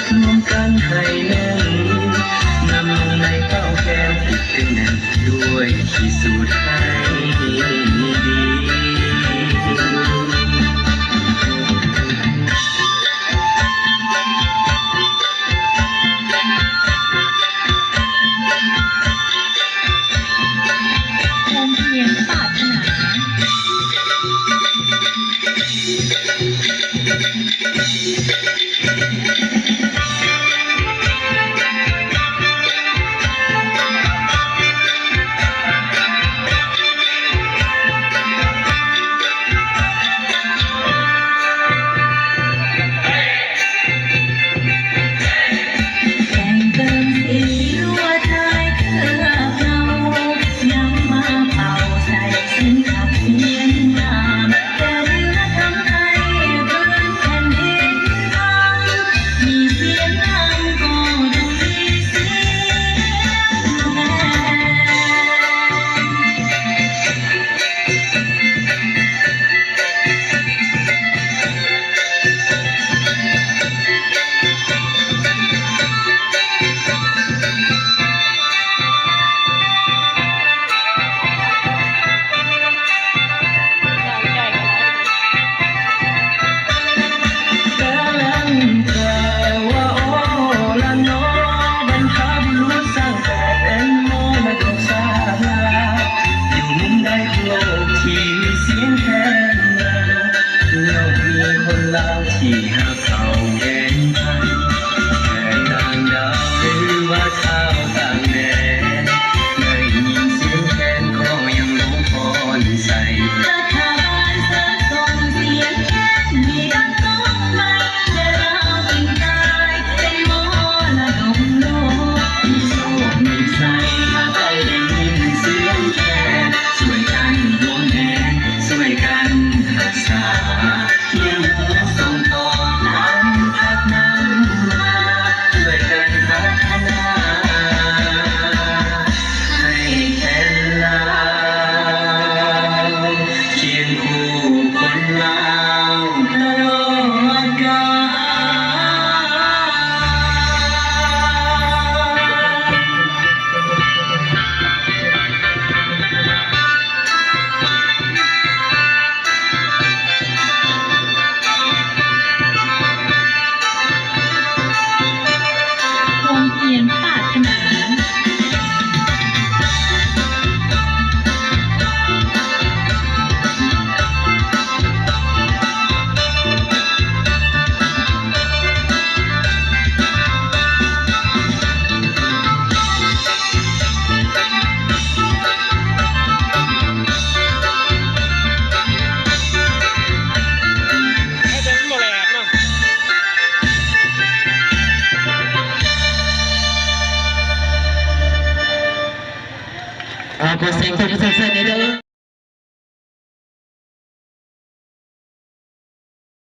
ຮ່ວມກັນໃຫ້ແໜ້ນ ນຳໃນເປົ້າແຄນ ຕິດກັນແໜ້ນດ້ວຍທີ່ສຸດໃຫ້ດີ. ພວມພຽງປາດຖະໜາ. ແຕ່ງເຕີມສີລົວດລາຍເຄືອເກົ່າ ນຳມາເປົ່າໃສ່ເສັ້ນທັບພຽນງາມ ແຕ່ເຮືອທຳໄທພື້ນແຜ່ນດິນບາງ ມີສຽງງາມກໍຕ້ອງມີສຽງແຄນ. ກະລັງກ່າວວ່າ ໂອລະນໍ ບັນພະບຸລຸດສ້າງແປດເປັນມໍລະດົກຊາດລາວ ຢູ່ມຸມໃດຂອງໂລກທີ່ມີສຽງແຄນລາວ ຍ້ອນມີຄົນລາວທີ່ຮັກເຂົາແກ່ນໄພ ແຂກຕ່າງດາວ ຫຼືວ່າຊາວຕ່າງແດນ ໄດ້ຍິນສຽງແຄນກໍຍັງລົງຄອນໃສ່. ລັດຖະບານເສີມສົ່ງສຽງແຄນໃຫ້ດັງກ້ອງໄຟ ແຕ່ລາວຈຶ່ງກາຍເປັນມໍລະດົກໂລກ ມີໂຊກມີໄຊ ຖ້າໃຜໄດ້ຍິນສຽງແຄນ ຊ່ວຍກັນຫວງແຫນ ຊ່ວຍກັນຮັກສາ ຮຽນຮູ້ສົ່ງຕໍ່ນຳພັດນຳມາ ຊ່ວຍກັນພັດທະນາ ໃຫ້ແຄນລາວ ຄຽງຄູ່ຄົນລາວຕະຫຼອດການ. ຄວາມພຽງປາດຖະໜາ. ອ່າ ຂໍສຽງຕົບມືສັ້ນໆ ແດ່ເດີ້.